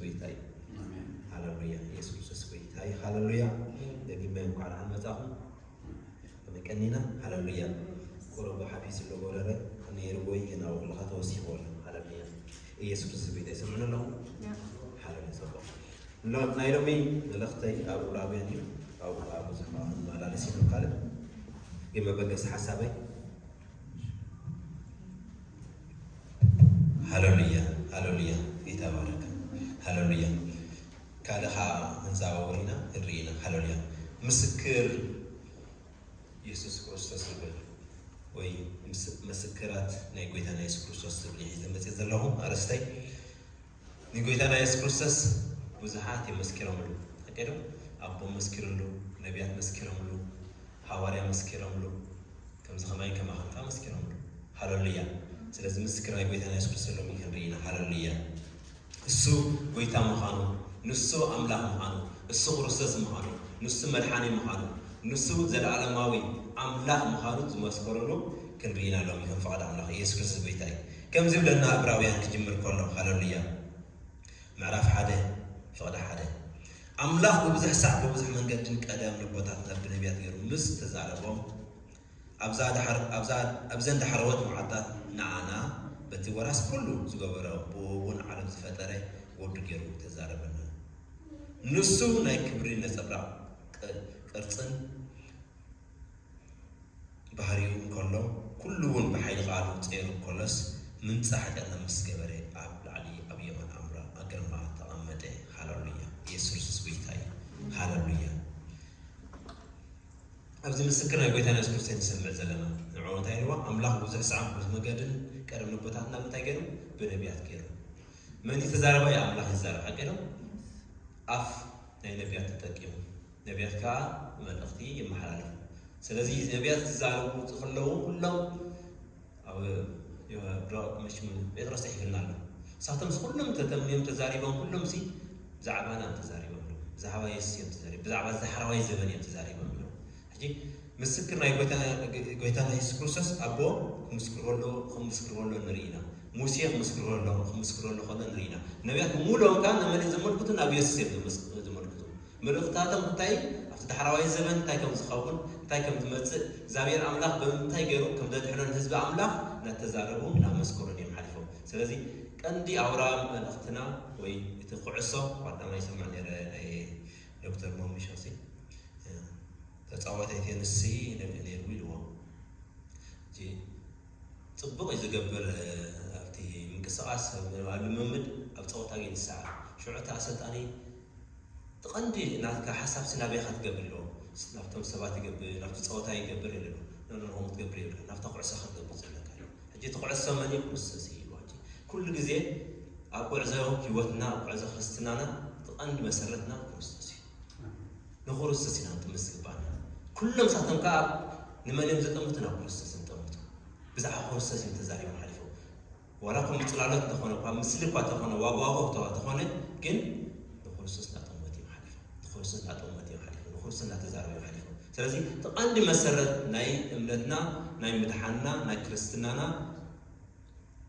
ጎይታ እዩ። ሃለሉያ። ኢየሱስ ክርስቶስ ጎይታ እዩ። ሃለሉያ። ደጊመ እንኳን ደሓን መጻኹም። ከመይ ቀኒና? ሃለሉያ። ቁሩብ ሓፊስ ኣሎ ጎረረ፣ ነይሩ ወይ ግን ኣብኡ ከለኻ ተወሲኽዎ ኣሎ። ሃለሉያ። ኢየሱስ ክርስቶስ ጎይታ እዩ። ሰምዑኒ ኣለኹም? ሃለሉያ። ጽቡቕ። ሎ-፣ ናይ ሎሚ መልእኽተይ ኣብ ዕብራውያን እዩ። ኣብኡ ከኣ ብዙሕ ከኣ ክንመላለስ ኢና ኣብ ካልእ። ግን መበገሲ ሓሳበይ ሃለሉያ፣ ሃለሉያ፣ ጌታ ይባረክ። ሃለሉያ። ካልእ ኸዓ ክንዘዋወር ኢና፣ ክንርኢ ኢና። ሃለሉያ። ምስክር የሱስ ክርስቶስ ዝብል ወይ ምስ-፣ ምስክራት ናይ ጎይታና የሱስ ክርስቶስ ዝብል እዩ ሒዘ መፅእ ዘለኹ ኣርእስተይ። ንጎይታና የሱስ ክርስቶስ ብዙሓት እዮም መስኪሮምሉ። ሓቂ ዶ? ኣቦ መስኪሩሉ፣ ነቢያት መስኪሮምሉ፣ ሃዋርያ መስኪሮምሉ፣ ከምዚ ከማይ ከማኸን ከዓ መስኪሮምሉ። ሃለሉያ። ስለዚ ምስክር ናይ ጎይታና የሱስ ክርስቶስ ሎሚ ክንርኢ ኢና። ሃለሉያ። እሱ ጎይታ ምዃኑ፣ ንሱ ኣምላኽ ምዃኑ፣ እሱ ክርስቶስ ምዃኑ፣ ንሱ መድሓኒ ምዃኑ፣ ንሱ ዘለዓለማዊ ኣምላኽ ምዃኑ ዝመስከሩሉ ክንርኢ ኢና ሎሚ ከም ፍቓድ ኣምላኽ። ኢየሱስ ክርስቶስ ጎይታ እዩ። ከምዚ ይብለና ዕብራውያን ክጅምር ከሎ፣ ሃለሉያ። ምዕራፍ ሓደ ፍቕዲ ሓደ፣ ኣምላኽ ብብዙሕ ሳዕ ብብዙሕ መንገድን ቀደም ንቦታትና ብነቢያት ገይሩ ምስ ተዛረቦም፣ ኣብዛ ዳሕር-፣ ኣብዛ፣ ኣብዘን ዳሕረዎት መዓልታት ንዓና በቲ ወራስ ኩሉ ዝገበሮ፣ ብኡ እውን ዓለም ዝፈጠረ ወዱ ገይሩ ተዛረበና። ንሱ ናይ ክብሪ ነጸብራቕ ቅ-፣ ቅርጽን ባህሪኡ እንከሎ፣ ኩሉ እውን ብሓይሊ ቃሉ ጸይሩ እንከሎስ፣ ምንጻ ሓጢኣትና ምስ ገበረ፣ ኣብ ላዕሊ ኣብ የማን ኣምራ-፣ ኣግርማ ተቐመጠ። ሃለሉያ። ኢየሱስ ክርስቶስ ጎይታ እዩ። ሃለሉያ። ኣብዚ ምስክር ናይ ጎይታና የሱስ ክርስቶስ ንሰምዕ ዘለና። ንዕኡ እንታይ ኢልዎ? ኣምላኽ ብዙሕ ሰዓት ብዙሕ መገድን ቀደም ንቦታትና ብምንታይ ገይሩ? ብነቢያት ገይሩ። መን እዩ ተዛራባይ? ኣምላኽ ይዛረብ። ሓቂ ዶ? ኣፍ ናይ ነቢያት ተጠቂሙ። ነቢያት ከኣ መልእኽቲ ይመሓላለፉ። ስለዚ ነቢያት ዝዛረቡ ከለዉ ኩሎም ኣብ ዮ-፣ ዶ-፣ መሽሙ ጴጥሮስ ጽሒፍልና ኣሎ። ንሳቶምስ ኩሎም ተተምንዮም ተዛሪቦም፣ ኩሎምሲ ብዛዕባና እዮም ተዛሪቦም ኣለዉ። ብዛዕባ የሱስ እዮም ተዛሪቦም። ብዛዕባ እዚ ዳሕረዋይ ዘበን እዮም ተዛሪቦም ኣለዉ። ሕጂ ምስክር ናይ ጎይታ-፣ ጎይታና የሱስ ክርስቶስ ኣቦ ክምስክርዎ ኣለዎ፣ ክምስክርዎ ኣለዎ ንርኢ ኢና። ሙሴ ክምስክርዎ ኣለዎ፣ ክምስክርዎ ኣለዎ ከሎ ንርኢ ኢና። ነቢያት ሙሉኦም ከኣ ንመን እዮም ዘመልክቱ? ናብ የሱስ እዮም ዘመስ-፣ ዘመልክቱ። መልእኽታቶም እንታይ፣ ኣብቲ ዳሕረዋይ ዘበን እንታይ ከም ዝኸውን፣ እንታይ ከም ዝመጽእ፣ እግዚኣብሔር ኣምላኽ ብምንታይ ገይሩ ከም ዘድሕኖ ንህዝቢ ኣምላኽ እናተዛረቡ፣ እናመስከሩን እዮም ሓሊፎም። ስለዚ ቀንዲ ኣውራ መልእኽትና ወይ እቲ ኩዕሶ፣ ቀዳማይ ይሰምዕ ነይረ ናይ ዶክተር ሞሚሾ ሲ፣ ተጻዋታይ ቴንስ ሲ ነይሩ ኢልዎ። ሕጂ ጽቡቕ እዩ ዝገብር፣ ኣብቲ ምንቅስቓስ፣ ኣብ ልምምድ፣ ኣብ ጸወታ ግን ይሰዓር። ሽዑ እቲ ኣሰልጣኒ፣ እቲ ቀንዲ ናትካ ሓሳብ ሲ ናበይ ኢኻ ትገብር ኢልዎ። ናብቶም ሰባት ይገብር፣ ናብቲ ጸወታ ይገብር ኢሉ ኣሎ። ኖ፣ ኖ፣ ከምኡ ትገብር የብልካ። ናብታ ኩዕሶ ኢኻ ትገብር ዘለካ ኢልዎ። ሕጂ እቲ ኩዕሶ መን እዩ? ክርስቶስ እዩ ኢልዎ። ሕጂ ኩሉ ግዜ ኣብ ጉዕዞ ህይወትና፣ ኣብ ጉዕዞ ክርስትናና፣ እቲ ቀንዲ መሰረትና ክርስቶስ እዩ። ንክርስቶስ ኢና ክንጥምት ዝግባና። ኩሎም ሳቶም ከኣ ንመን እዮም ዘጠምቱ? ናብ ክርስቶስ እዮም ዘጠምቱ። ብዛዕባ ክርስቶስ እዮም ተዛሪቦም ሓሊፎም። ዋላ እኮ ምጽላሎት እንተኾነ እኳ፣ ምስሊ እኳ እንተኾነ፣ ዋጎ ዋጎ እኳ እንተኾነ፣ ግን ንክርስቶስ እናጠመቱ እዮም ሓሊፎም። ንክርስቶስ እናጠመቱ እዮም ሓሊፎም። ንክርስቶስ እናተዛረቡ እዮም ሓሊፎም። ስለዚ እቲ ቀንዲ መሰረት ናይ እምነትና፣ ናይ ምድሓንና፣ ናይ ክርስትናና፣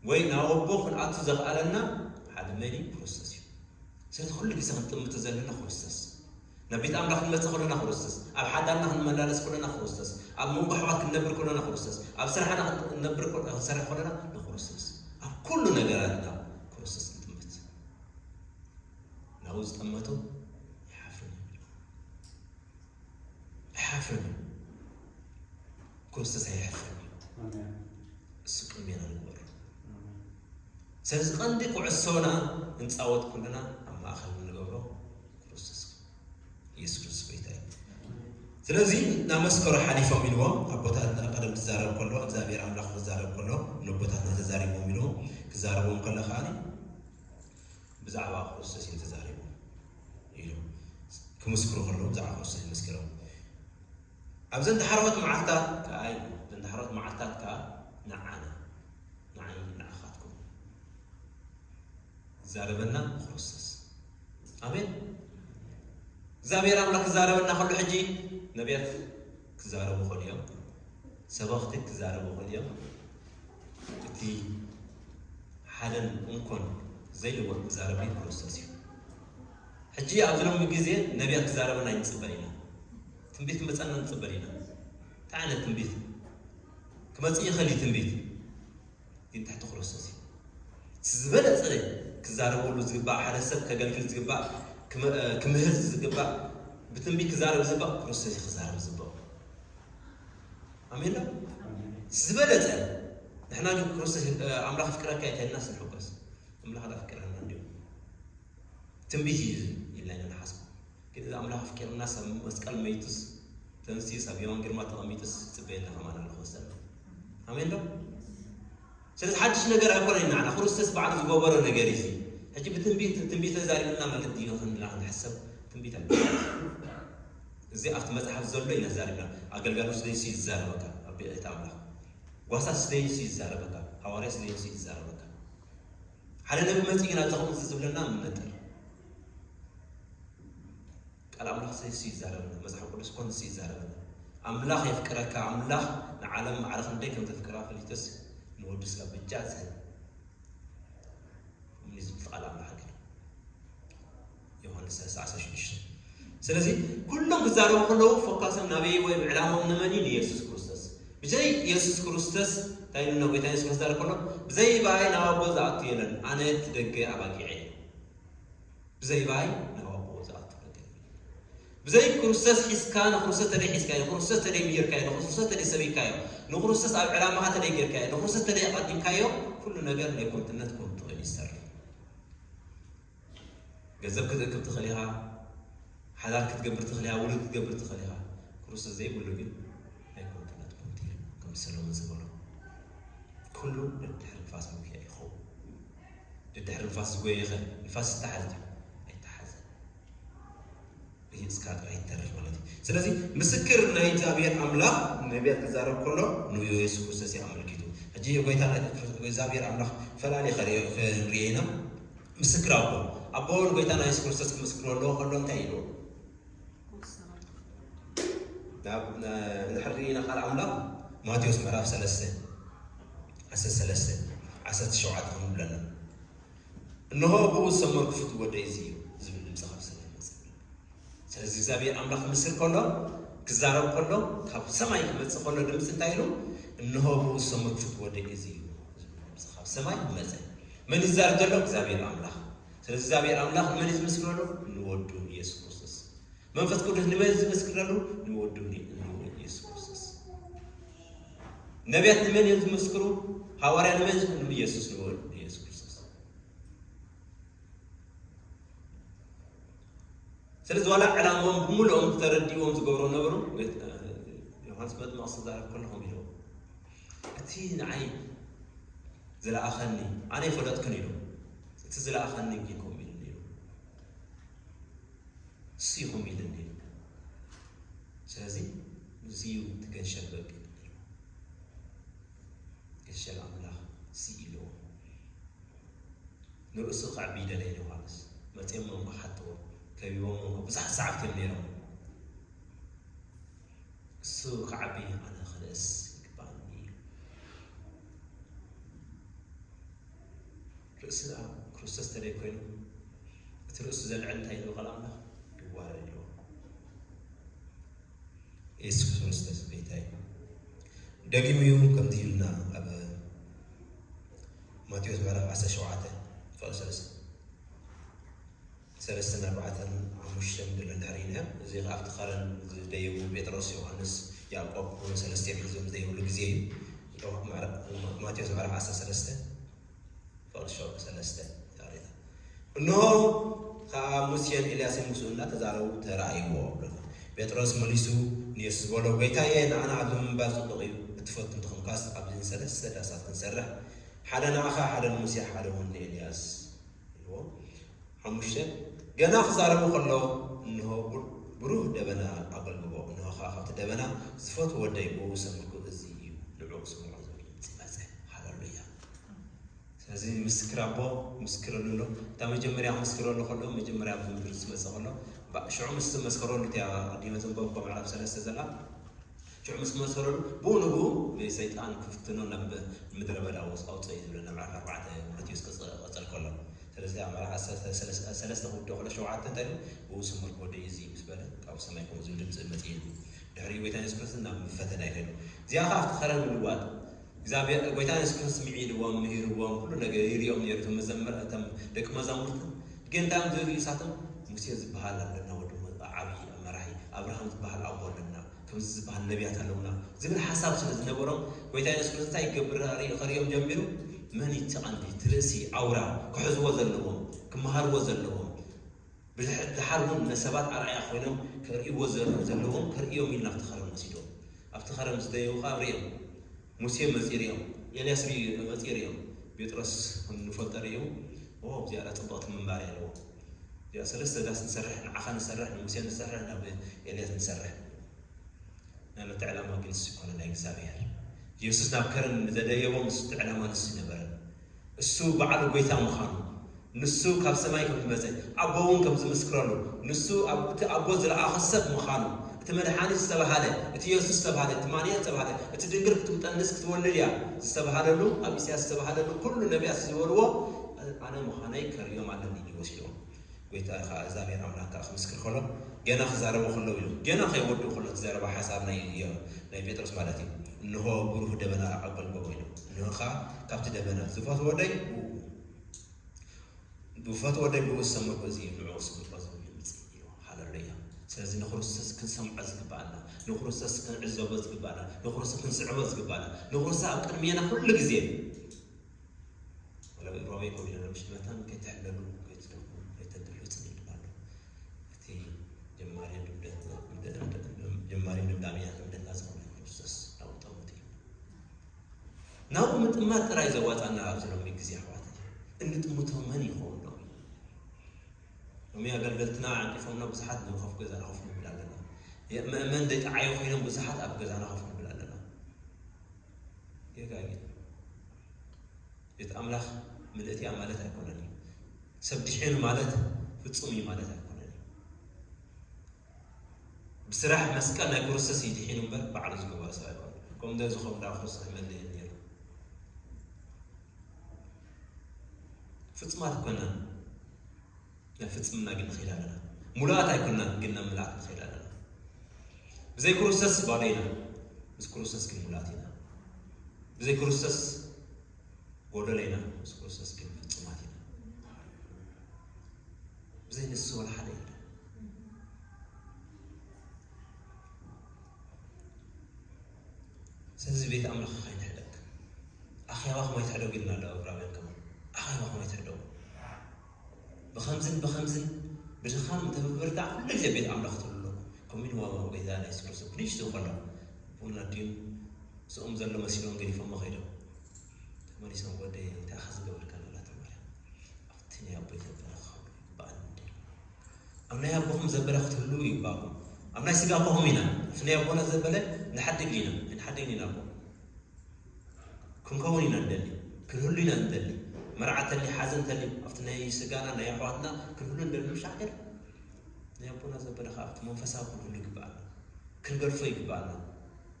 ወይ ናብ ኣቦ ክንኣቱ ዘኽኣለና ሓደ መን እዩ? ክርስቶስ እዩ። ስለዚ ኩሉ ግዜ ክንጥምቶ ዘለና ክርስቶስ። ናብ ቤት ኣምላኽ ክንመጽእ ከለና ክርስቶስ፣ ኣብ ሓዳርና ክንመላለስ ከለና ክርስቶስ፣ ኣብ መንጎ ኣሕዋት ክንነብር ከለና ክርስቶስ፣ ኣብ ስራሕና ክንነብር ከ-፣ ክንሰርሕ ከለና ንክርስቶስ። ኣብ ኩሉ ነገራትና ክርስቶስ ክንጥምት። ናብኡ ዝጠመቱ ኣይሓፍርን እዩ። ኣይሓፍርን እዩ። ክርስቶስ ኣይሓፍርን እዩ። ኣሜን። እሱ ቅድሜና ንግበሮ። ኣሜን። ስለዚ ቀንዲ ኩዕሶና እንጻወት ኩልና ኣብ ማእከል እንገብሮ ክርስቶስ እዩ። ኢየሱስ ክርስቶስ ጎይታ እዩ። ስለዚ እናመስከሩ ሓሊፎም ኢልዎም ኣቦታትና ቀደም ትዛረብ ከሎ፣ እግዚኣብሔር ኣምላኽ ክዛረብ ከሎ፣ ንኣቦታትና ተዛሪቦም ኢልዎም ክዛረቦም ከሎ ከኣ ብዛዕባ ክርስቶስ እዮም ተዛሪቦም ኢሉ ክምስክሩ ከለዉ ብዛዕባ ክርስቶስ ይመስክሮም። ኣብዘን ዳሕረዎት መዓልታት ከኣ ኢሉ፣ እዘን ዳሕረዎት መዓልታት ከኣ ንዓና፣ ንዓይ ንዓኻትኩም ዝዛረበና ብክርስቶስ። ኣሜን። እግዚኣብሔር ኣምላኽ ክዛረበና ከሎ ሕጂ ነቢያት ክዛረቡ ይኽእሉ እዮም። ሰበኽቲ ክዛረቡ ይኽእሉ እዮም። እቲ ሓደን እንኮን ዘይልወጥ ክዛረብ ግን ክርስቶስ እዩ። ሕጂ ኣብዚ ሎሚ ግዜ ነቢያት ክዛረበና ይንጽበ ኢና። ትንቢት ክመጸና ንጽበ ኢና። እንታይ ዓይነት ትንቢት ክመጽእ ይኽእል እዩ? ትንቢት ግን ትሕቲ ክርስቶስ እዩ። እቲ ዝበለጸ ክዛረበሉ ዝግባእ፣ ሓደ ሰብ ከገልግል ዝግባእ፣ ክመ-፣ ክምህር ዝግባእ፣ ብትንቢት ክዛረብ ዝግባእ ክርስቶስ እዩ ክዛረብ ዝግባእ። ኣሜን ዶ? ዝበለጸ ንሕና ግን ክርስቶስ፣ ኣምላኽ ፍቅረካ ይተልና ስንሕጎስ ኣምላኽ ዳ ፍቅረና እንዲሁ ትንቢት እዩ ኢልና ኢና ንሓስብ። ግን እዚ ኣምላኽ ኣፍቂርና ሰብ መስቀል መይቱስ ተንሲኡስ ኣብ የማን ግርማ ተቐሚጡስ ይጽበየና ከማን ኣሎ ክወሰና። ኣሜን ዶ? ስለዚ ሓድሽ ነገር ኣይኮነን ኢና ንዓና ክርስቶስ ባዕሉ ዝገበሮ ነገር እዩ። ሕጂ ብትንቢት ትንቢት ተዛሪብና ማለት ድዩ ክንላ ክንሕሰብ ትንቢት ኣይኮነን። እዚ ኣብቲ መጽሓፍ ዘሎ ኢና ተዛሪብና። ኣገልጋሊ ስደይሲ ይዛረበካ ኣብ ቤት ኣምላኽ ጓሳ ስደይሲ ይዛረበካ ሃዋርያ ስደይሲ ይዛረበካ ሓደ ነቢ መጺእ ግን ኣብዚ ከምዚ ዝብለና ምነጥር ቃል ኣምላኽ ሰይሱ ይዛረብና መጽሓፍ ቅዱስ ኮን ሲ ይዛረብና ኣምላኽ የፍቅረካ ኣምላኽ ንዓለም ማዕረ ክንደይ ከም ተፍቅራ ፈሊቶስ ንወዱ ስጋ ብጃ ዝህብ እምኒ ዝብል ቃል ኣምላኽ ግን ዮሃንስ ሰለስተ ዓሰርተ ሽዱሽተ ስለዚ ኩሎም ክዛረቡ ከለዉ ፎካሶም ናበይ ወይ ዕላሞም ንመን እዩ ንየሱስ ክርስቶስ ብዘይ የሱስ ክርስቶስ እንታይ ኢሉ ጎይታ የሱስ ክርስቶስ ዛረብ ከሎ ብዘይ ባይ ናብ ኣቦ ዝኣቱ የለን ኣነ እቲ ደገ ኣባጊዐ ብዘይ ባይ ናብ ኣቦ ዝኣቱ ነገር ብዘይ ክርስቶስ ሒዝካ ንክርስቶስ ተደይ ሒዝካዮ ንክርስቶስ ተደይ ምሂርካዮ ንክርስቶስ ተደይ ሰቢካዮ ንክርስቶስ ኣብ ዕላማኻ ተደይ ጌርካዮ ንክርስቶስ ተደይ ኣቐዲምካዮ ኩሉ ነገር ናይ ኮንትነት ኮንትኾይኑ ይሰርሕ ገንዘብ ክትእክብ ትኽእል ኢኻ ሓዳር ክትገብር ትኽእል ኢኻ ውሉድ ክትገብር ትኽእል ኢኻ ክርስቶስ ዘይብሉ ግን ናይ ኮንትነት ኮንቲ ከም ሰሎሞን ዝበሎ ኩሉ ደድሕሪ ንፋስ ምጉያ ይኸውን ደድሕሪ ንፋስ ዝጎየ ኸ ንፋስ ዝተሓዝ ድዩ? ኣይተሓዘን። ርሂጽካ ጥራይ ይተርፍ ማለት እዩ። ስለዚ ምስክር ናይ እግዚኣብሔር ኣምላኽ ነቢያት ክዛረብ ከሎ ንየሱስ ክርስቶስ እዩ ኣመልኪቱ። ሕጂ ጎይታ እግዚኣብሔር ኣምላኽ ፈላሊ ክንሪኦ ኢና። ምስክር ኣቦ ኣቦ ንጎይታና የሱስ ክርስቶስ ክምስክሮ ኣለዎ ከሎ እንታይ ኢልዎ? ንድሕሪ ኢና ቃል ኣምላኽ ማቴዎስ ምዕራፍ ሰለስተ ዓሰርተ ሰለስተ ዓሰርተ ሸውዓተ ከም ዝብለና እንሆ ብኡ ዝሰመርኩ ፍትው ወደይ እዚ እዩ ዝብል ድምፂ ካብ ሰማይ ይመፅእ ስለዚ እግዚኣብሔር ኣምላኽ ክምስል ከሎ ክዛረብ ከሎ ካብ ሰማይ ክመፅእ ከሎ ድምፂ እንታይ ኢሉ እንሆ ብኡ ዝሰመርኩ ፍትው ወደይ እዚ እዩ ዝብል ድምፂ ካብ ሰማይ ይመፀ መን ይዛረብ ዘሎ እግዚኣብሔር ኣምላኽ ስለዚ እግዚኣብሔር ኣምላኽ ንመን እዩ ዝምስክረሉ ንወዱ ንየሱስ ክርስቶስ መንፈስ ቅዱስ ንመን ዝምስክረሉ ንወዱ ንየሱስ ክርስቶስ ነቢያት ንመን እዮም ዝምስክሩ ሃዋርያ ንመን ዝምስክሩ ንየሱስ ንወዱ ንየሱስ ክርስቶስ ስለዚ ዋላ ዕላሞም ብምልኦም ተረዲዎም ዝገብሮ ነበሩ ዮሃንስ መጥመቕ ዝዛረብ ከለኹም ኢሎም እቲ ንዓይ ዝለኣኸኒ ኣነ ይፈለጥክን ኢሉ እቲ ዝለኣኸኒ ግን ከምኡ ኢሉኒ ኢሉ እሱ ይኹም ኢልኒ ስለዚ እዚዩ ትገንሸል በቂ ገንሸል ኣምላኽ ሲ ኢልዎ ንርእሱ ከዕቢ ይደለየ ዮሃንስ መፅኦም መንጎ ሓጥዎ ከቢቦም መንጎ ብዙሓት ሰዓብቲ እዮም ነይሮም እሱ ከዓቢ ኣነ ክርእስ ይግባእኒ እዩ ርእሲ ደኣ ክርስቶስ ተደይ ኮይኑ እቲ ርእሱ ዘልዕል እንታይ ይብል ቃል ኣምላኽ ይዋረድ ኣለዎ የሱስ ክርስቶስ ጎይታ እዩ ደጊሙ እዩ ከምዚ ኢልና ኣብ ማቴዎስ ምዕራፍ ዓሰርተ ሸውዓተ ፍቕሪ ሰለስተ ሰለስተን ኣርባዕተን ሓሙሽተን ድለ እንድሕር ኢለ እዚ ከኣ ኣብቲ ከረን ዝደየቡ ጴጥሮስ ዮሃንስ ያዕቆብ እውን ሰለስቲኦም ሒዞም ዝደየብሉ ግዜ እዩ ማቴዎስ ምዕራፍ ዓሰርተ ሰለስተ ፍቕሪ ሸውዓተ ሰለስተ ዛሬታ እንሆ ከኣ ሙሴን ኤልያስን ምስኡ እናተዛረቡ ተራእይዎ ብሎ ጴጥሮስ መሊሱ ንየሱስ በሎ ጎይታየ ንዓና ኣብዚ ምንባር ጽቡቕ እዩ እትፈቱ እንተኾንካስ ኣብዚ ንሰለስተ ዳሳት ክንሰርሕ ሓደ ንዓኻ ሓደ ንሙሴ ሓደ እውን ንኤልያስ ኢልዎ ሓሙሽተ ገና ክዛረቡ ከለዉ እንሆ ብሩህ ደበና ኣገልግቦ እንሆ ከዓ ካብቲ ደበና ዝፈትዎ ወደይ ብኡ ሰምርኩ እዚ እዩ ንዑ ስምዖ ዝብል ድምፂ መፀ ሃለሉያ ስለዚ ምስክር ኣቦ ምስክረሉ ኣሎ እታ መጀመርያ ክምስክረሉ ከሎ መጀመርያ ኣብ ምድሪ ዝመፀ ከሎ ሽዑ ምስ መስከረሉ እቲያ ኣዲመ ዘንበብኮ ምዕራፍ ሰለስተ ዘላ ሽዑ ምስ መስከረሉ ብኡ ንብኡ ሰይጣን ክፍትኖ ናብ ምድረ በዳ ኣውፅኦ እዩ ዝብለና ምዕራፍ ኣርባዕተ ማቴዎስ ክፀል ከሎ ስለዚ ኣብ መርዓ ሰለስተ ክውድኦ ከሎ ሸውዓተ እንታይ ኢሉ? ብኡ ስሙር ክወደይ እዚ ምስ በለ ካብ ሰማይ ከምኡ ዝብል ድምፂ መፅኡ ኢሉ። ድሕሪኡ ጎይታ የሱስ ክርስቶስ ናብ ፈተና ይኸዱ። እዚኣ ከዓ ኣብቲ ኸረን ምልዋጥ እግዚኣብሔር ጎይታ የሱስ ክርስቶስ ስምዒ ኢልዎም ምሂርዎም ኩሉ ነገር ይሪኦም ነይሩ። እቶም መዘምር እቶም ደቂ መዛሙርቲ ግን እንታይ እዮም ዝብሉ? ንሳቶም ሙሴ ዝበሃል ኣለና ወዲ ዓብዪ መራሒ፣ ኣብርሃም ዝበሃል ኣቦ ኣለና፣ ከምዚ ዝበሃል ነቢያት ኣለውና ዝብል ሓሳብ ስለ ዝነበሮም ጎይታ የሱስ ክርስቶስ እንታይ ይገብር? ርኢ- ከርእዮም ጀሚሩ። መን እዩ እቲ ቀንዲ እቲ ርእሲ ኣውራ ክሕዝዎ ዘለዎም ክመሃርዎ ዘለዎም ብድሕ- ድሓር እውን ነሰባት ኣርኣያ ኮይኖም ከርእይዎ ዘ- ዘለዎም ከርእዮም ኢሉ ናብቲ ኸረን ወሲዶም ኣብቲ ኸረን ምስ ደየቡ ከዓ ርእዮም ሙሴ መፂ ሪኦም ኤልያስ ሪ- መፂ ሪኦም ጴጥሮስ ንፈልጦ ሪኡ ኦ እዚኣ ዳ ፅብቕቲ ምንባር ኣለዎ እዚኣ ሰለስተ ዳስ ንሰርሕ ንዓኻ ንሰርሕ ንሙሴ ንሰርሕ ናብ ኤልያስ ንሰርሕ ናለቲ ዕላማ ግን ንሱ ይኮነ ናይ እግዚኣብሔር የሱስ ናብ ከረን ዘደየቦ ምስ ዕላማ ንሱ ነበረ እሱ በዓሉ ጎይታ ምዃኑ ንሱ ካብ ሰማይ ከም ዝመፀ ኣቦ እውን ከም ዝምስክረሉ ንሱ እቲ ኣቦ ዝለኣኸ ሰብ ምዃኑ እቲ መድሓኒት ዝተባሃለ እቲ የሱስ ዝተባሃለ እቲ ማንኤል ዝተባሃለ እቲ ድንግል ክትውጠንስ ክትወልድ እያ ዝተባሃለሉ ኣብ ኢሳያስ ዝተባሃለሉ ኩሉ ነቢያት ዝበልዎ ኣነ ምዃነይ ከርእዮም ኣለኒ ኢሉ ወሲድዎም ጎይታ ከዓ እግዚኣብሔር ኣምላክ ከዓ ክምስክር ከሎ ገና ክዛረቦ ከለዉ ኢሉ ገና ከይወድኡ ከሎ እቲ ዘረባ ሓሳብ ናይ ናይ ጴጥሮስ ማለት እዩ እንሆ ብሩህ ደበና ኣቐበልዎ ኢሉ እንሆ ከዓ ካብቲ ደበና ዝፈትዎ ወደይ ብፈትዎ ወደይ ብኡ ዝሰመርኩ እዚ እዩ ንዕኡ ስምርኮ ዝብል ድምፂ እዩ ሃለሉያ ስለዚ ንክርስቶስ ክንሰምዖ ዝግባኣና ንክርስቶስ ክንዕዘቦ ዝግባኣና ንክርስቶስ ክንስዕቦ ዝግባኣና ንክርስቶስ ኣብ ቅድሜና ኩሉ ግዜ ሮሜ ኮሚደረ ምሽ መታን ከይትሕለሉ ከይትደክሙ ከይተድልዑ ፅን ይልባሉ እቲ ጀማሪ ጀማሪ ንምዳምያ ክምደና ዝኾነ ክርስቶስ ናብኡ ጠሙት እዩ ናብኡ ምጥማት ጥራይ ዘዋፃና ኣብዚ ሎሚ ግዜ ኣሕዋት እንጥምቶ መን ይኸውን ሎሚ ሎሚ ኣገልገልትና ዓንቂፎምና ብዙሓት ንኸፍ ገዛና ከፍ ንብል ኣለና መእመን ደይጠዓዩ ኮይኖም ብዙሓት ኣብ ገዛና ከፍ ንብል ኣለና ጌጋ እዩ ቤት ኣምላኽ ምልእቲ እያ ማለት ኣይኮነን እዩ ሰብ ድሒኑ ማለት ፍጹም እዩ ማለት ኣይኮነን እዩ ብስራሕ መስቀል ናይ ክርስቶስ እዩ ድሒኑ እምበር ባዕሉ ዝገበረ ሰብ ኣይኮነ ከም ደዚ ከም ዳ ክርስቶስ ይመልእ ነይሩ ፍጹማት ኣይኮነን ናብ ፍጽምና ግን ንኸይድ ኣለና ሙሉኣት ኣይኮንና ግን ናብ ምልኣት ንኸይድ ኣለና ብዘይ ክርስቶስ ባዶ ኢና ምስ ክርስቶስ ግን ሙሉኣት ኢና ብዘይ ክርስቶስ ጎደሎ ኢና ምስ ክርስቶስ ግን ፍጹማት ኢና ብዘይ ንሱ ወላ ሓደ የለ ስለዚ ቤት ኣምላኽ ኸይንሕደግ ኣኼባ ከማይ ትሕደጉ ኢልና ኣሎ ኣብራውያን ከማ ኣኼባ ከማይ ትሕደጉ ብኸምዝን ብኸምዝን ብድኻም እንተብብርታዕ ኩሉ ግዜ ቤት ኣምላኽ ትብሉ ኣለኹ ኮሚን ዋባ ጎይታ ናይ የሱስ ክርስቶስ ብንሽቱ ከሎ ቡና ድዩ ስኦም ዘሎ መሲሎም ገዲፎሞ ኸይዶም ተመሊሶም ወደይ እንታይ ኢኻ ዝገበርካ ኣላታ ማርያም ኣብቲ ናይ ኣቦይ ዘበለ ክኸውን ይግባኣኒ እንዲ ኣብ ናይ ኣቦኹም ዘበለ ክትህልዉ ይግባእኩም ኣብ ናይ ስጋኹም ኢና ኣብቲ ናይ ኣቦና ዘበለ ንሓድግ ኢና ንሓድግ ኢና ኣቦ ክንከውን ኢና ንደሊ ክንህሉ ኢና ንደሊ መርዓ ተሊ ሓዘን ተሊ ኣብቲ ናይ ስጋና ናይ ኣሕዋትና ክንህሉ ንደሊ ምሻዕ ገር ናይ ኣቦና ዘበለ ከዓ ኣብቲ መንፈሳዊ ክንህሉ ይግባኣና ክንገድፎ ይግባኣና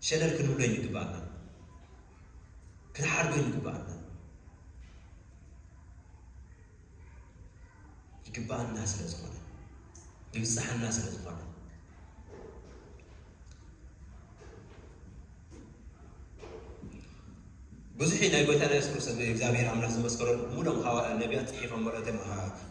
ሸለል ክንብሎ ይግባኣና ክንሓርጎ ይግባኣና ይግባኣና ስለ ዝኾነ ይብፅሓና ስለ ዝኾነ ብዙሕ ናይ ጎይታና የሱስ ክርስቶስ እግዚኣብሔር ኣምላኽ ዝመስከረሉ ሙሉኦም ነቢያት ፅሒፎም መረተ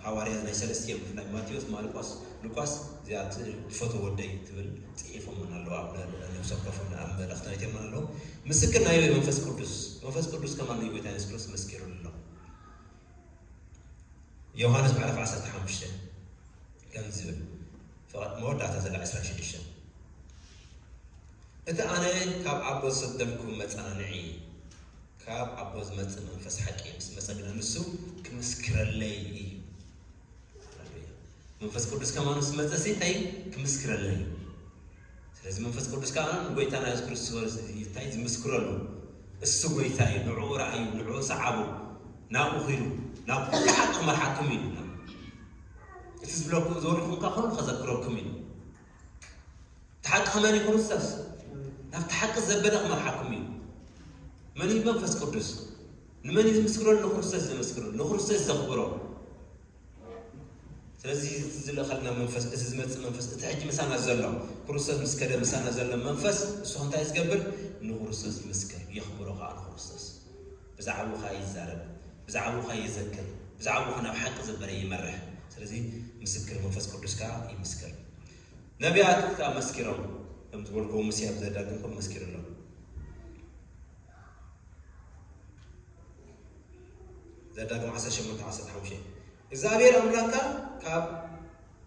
ሃዋርያ ናይ ሰለስቲኦም ናይ ማቴዎስ ማርቆስ ሉቃስ እዚኣ ትፈትዎ ወደይ ትብል ፅሒፎምን ኣለዉ ኣብ ነብሰ ኮፍን ኣብ መልእኽቲ ናይቶም ኣለዉ ምስክር ናይ መንፈስ ቅዱስ መንፈስ ቅዱስ ከማን ንጎይታ የሱስ ክርስቶስ መስኪሩሉ ኣሎ ዮሃንስ ምዕራፍ ዓሰርተ ሓሙሽተ ከም ዝብል መወዳእታ ዘላ ዕስራን ሽዱሽተን እቲ ኣነ ካብ ኣቦ ዝሰደልኩም መጸናንዒ ካብ ኣቦ ዝመጽእ መንፈስ ሓቂ ምስ መጸ ግና ንሱ ክምስክረለይ እዩ። ሃሌሉያ። መንፈስ ቅዱስ ከማኑ ምስ መጸ ሲ እንታይ ክምስክረለይ እዩ። ስለዚ መንፈስ ቅዱስ ከዓ ንጎይታና የሱስ ክርስቶስ እንታይ ዝምስክረሉ እሱ ጎይታ እዩ። ንዕኡ ረኣዩ፣ ንዕኡ ሰዓቡ፣ ናብኡ ኺዱ፣ ናብ ኩሉ ሓቂ ክመርሓኩም እዩ። እቲ ዝብለኩም ዝወርሕኩም ከዓ ኩሉ ከዘክረኩም እዩ። እቲ ሓቂ ከመን እዩ ክርስቶስ ናብቲ ሓቂ ዘበለ ክመርሓኩም እዩ። መን እዩ መንፈስ ቅዱስ? ንመን እዩ ዝምስክረሉ? ንክርስቶስ ዘመስክረሉ፣ ንክርስቶስ ዘኽብሮ። ስለዚ እቲ ዝልእኸልና መንፈስ፣ እቲ ዝመጽእ መንፈስ፣ እቲ ሕጂ ምሳና ዘሎ፣ ክርስቶስ ምስ ከደ ምሳና ዘሎ መንፈስ፣ እሱ እንታይ ዝገብር? ንክርስቶስ ይምስክር፣ የኽብሮ ከኣ ንክርስቶስ። ብዛዕባኡ ከኣ ይዛረብ፣ ብዛዕባኡ ከኣ ይዘክር፣ ብዛዕባኡ ናብ ሓቂ ዘበለ ይመርሕ። ስለዚ ምስክር መንፈስ ቅዱስ ከኣ ይምስክር። ነቢያት ከኣ መስኪሮም፣ ከም ዝበልኩ ሙሴ ኣብ ዘዳግም ከም መስኪሩ ኣሎ። ዘዳግም ዓሰርተ ሸሞንተ ዓሰርተ ሓሙሽተ እግዚኣብሔር ኣምላካ ካብ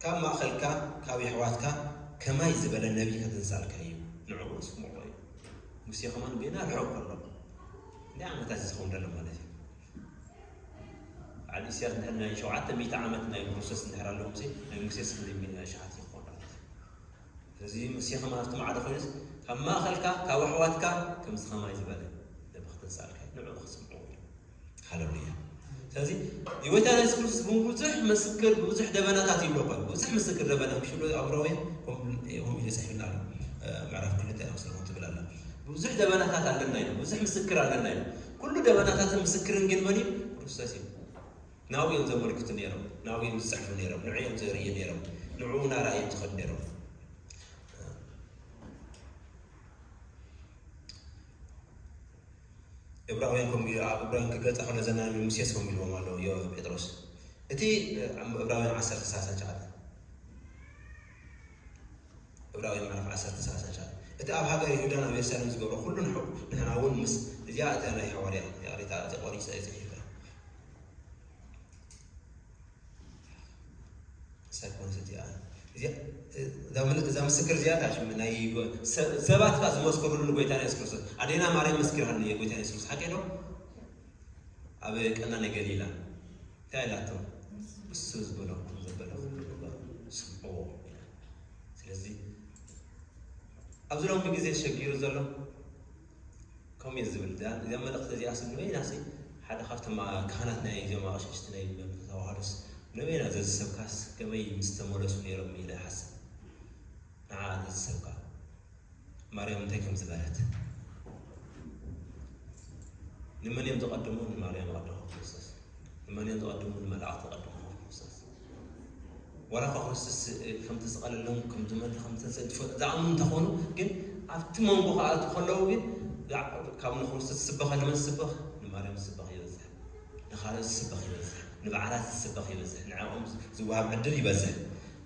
ካብ ማእኸልካ ካብ የሕዋትካ ከማይ ዝበለ ነቢይ ከተንሳልካ እዩ፣ ንዕኡ ስምዖ እዩ። ሙሴ ከማን ገና ርሑቕ ከሎ እንደ ዓመታት ዝኸውን ዘሎ ማለት እዩ። በዓል ኢሳያስ እንድሕር ናይ ሸውዓተ ሚእቲ ዓመት ናይ ክርስቶስ እንድሕር ኣለዎ ሙሴ፣ ናይ ሙሴስ ክንደይ ሚእቲ ሸሓት ይኸውን ማለት እዩ። ስለዚ ሙሴ ከማን ኣብቲ ማዕዶ ኮይኑስ ካብ ማእኸልካ ካብ ኣሕዋትካ ከምዚ ከማይ ዝበለ ነቢ ከተንሳልካ እዩ፣ ንዕኡ ክስምዑ እዮም። ሃለሉያ። ስለዚ የጎይታና የሱስ ክርስቶስ ብብዙሕ ምስክር ብብዙሕ ደበናታት ይብሎ እኮ፣ ብዙሕ ምስክር ደበና ምሽ ይብሎ ኣብ ሮሜ ከምኡ ኢሉ ይፅሕፍና ኣሎ። ምዕራፍ ክልተ ክሰሙ ትብል ኣላ። ብዙሕ ደበናታት ኣለና ኢሉ፣ ብዙሕ ምስክር ኣለና ኢሉ። ኩሉ ደበናታትን ምስክርን ግን መን እዩ? ክርስቶስ እዩ። ናብኡ እዮም ዘመልክቱ ነይሮም፣ ናብኡ እዮም ዝፅሕፉ ነይሮም፣ ንዑ እዮም ዘርእዩ ነይሮም፣ ንዑ እናረኣዩ እዮም ዝኸዱ ነይሮም። እብራውያን ከምኡ ኢሉ ኣብ እብራውያን ክገልጻ ከሎ ዘናንብ ሙሴስ ከምኡ ኢልዎም ኣሎ ዮ ጴጥሮስ። እቲ ኣብ እብራውያን ዓሰርተ ሰላሳ ሸዓተ፣ እብራውያን ምዕራፍ ዓሰርተ ሰላሳ ሸዓተ፣ እቲ ኣብ ሃገር ይሁዳን ኣብ የሩሳሌም ዝገብሮ ኩሉ ንሕው ንሕና እውን ምስ እዚኣ እታ ናይ ሃዋርያ ይቕሬታ እቲ ቆሪጸ ጽሒፈ ሳይኮንስ እዚኣ እዚኣ እዛ ምል- እዛ ምስክር እዚኣ ታሽም ናይ ጎ- ሰ- ሰባት ከኣ ዝመስክሩሉ ንጎይታ የሱስ ክርስቶስ ኣዴና ማርያም መስኪራሉ እየ ጎይታ የሱስ ክርስቶስ ሓቂ ዶ? ኣብ ቀና ናይ ገሊላ እንታይ ኢላቶ? እሱ ዝበለኩም ዘበለ ኩሉ ግበሩ ስምዕዎ ኢላ። ስለዚ ኣብዚ ሎሚ ግዜ ተሸጊሩ ዘሎ ከምኡ እየ ዝብል እዚኣ እዚኣ መልእኽቲ እዚኣ ስም ንበይና ሲ ሓደ ካብቶም ኣ- ካህናት ናይ እዚኦም ኣቕሽሽቲ ናይ ተዋህዶስ ንበይና ዘዝሰብካስ ከመይ ምስ ተመለሱ ነይሮም ኢለ ሓስብ። ንዓ ዘዝሰብካ ማርያም እንታይ ከም ዝበለት፣ ንመን እዮም ዝቐድሙ? ንማርያም ይቐድሙ ክርስቶስ። ንመን እዮም ዝቐድሙ? ንመላእኽቲ ይቐድሙ ክርስቶስ። ዋላ እኳ ክርስቶስ ከም ተሰቐለሎም ከም ዝመተ ከም ተንስእ ዝፈ- ዝኣምኑ እንተኾኑ ግን ኣብቲ መንጎ ክኣቱ ከለዉ ግን ዛ- ካብ ንክርስቶስ ዝስበኸ ንመን ዝስበኽ? ንማርያም ዝስበኽ ይበዝሕ፣ ንኻልኦት ዝስበኽ ይበዝሕ፣ ንበዓላት ዝስበኽ ይበዝሕ፣ ንዕኦም ዝወሃብ ዕድል ይበዝሕ።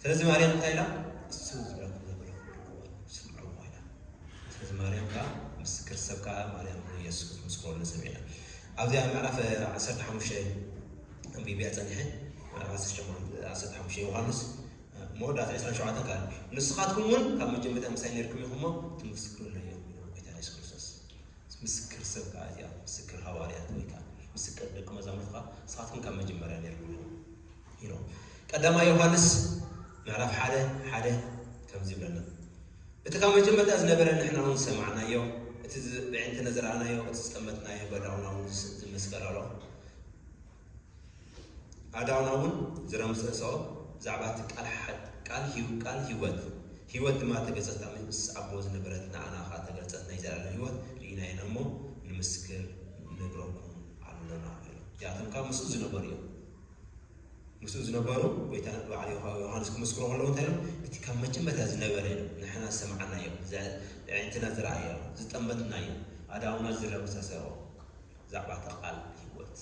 ስለዚ ማርያም እንታይ ኢላ? እሱ ዝብለኩም ዘበለ ኩሉ ግበሩ ስምዕዎ ኢላ። ስለዚ ማርያም ከዓ ምስክር ሰብ ከዓ ማርያም ንየሱስ ክትምስክረሉ ንሰብ ኢና። ኣብዚኣ ምዕራፍ ዓሰርተ ሓሙሽተ ኣንቢብያ ፀኒሐ ምዕራፍ ዓሰርተ ሸሞንተ ዓሰርተ ሓሙሽተ ዮሃንስ መወዳእታ ዕስራን ሸውዓተን ከዓ ንስኻትኩም እውን ካብ መጀመርታ ምሳይ ነርኩም ኢኹም እሞ ትምስክሩለይ እዮም ኢሉ ጎይታ የሱስ ክርስቶስ። ምስክር ሰብ ከዓ እዚኣ ምስክር ሃዋርያት ወይ ከዓ ምስክር ደቂ መዛሙርት ከዓ ንስኻትኩም ካብ መጀመርያ ነርኩም ኢኹም ኢሎም። ቀዳማይ ዮሃንስ ምዕራፍ ሓደ ሓደ ከምዚ ይብለና፣ እቲ ካብ መጀመርታ ዝነበረ ንሕና እውን ዝሰማዕናዮ፣ እቲ ዝ- ብዕንትና ዝረኣናዮ፣ እቲ ዝጠመትናዮ፣ በዳውና እውን ዝስ- ዝመስከረሎ፣ ኣዳውና እውን ዝረምሰሶ ብዛዕባ እቲ ቃል ሓ- ቃል ህይው- ቃል ህይወት፣ ህይወት ድማ ተገልጸት፣ ምስ ኣቦ ዝነበረት ንኣና ኸኣ ተገልጸት፣ ናይ ዘለኣለም ህይወት ርኢናየና እሞ ንምስክር ንነግረኩም ኣሎና ኢሎም። እዚኣቶም ካብ ምስኡ ዝነበሩ እዮም። ምስኡ ዝነበሩ ጎይታ በዓል ዮሃ- ዮሃንስ ክምስክሩ ከለዉ እንታይ ኢሎም? እቲ ካብ መጀመርታ ዝነበረ ኢሎም፣ ንሕና ዝሰማዕናዮ፣ ዘ- ኣዒንትና ዝረኣዮ፣ ዝጠመትናዮ፣ ኣዳውና ዝረምሰሰኦ ብዛዕባ እታ ቃል ህይወት።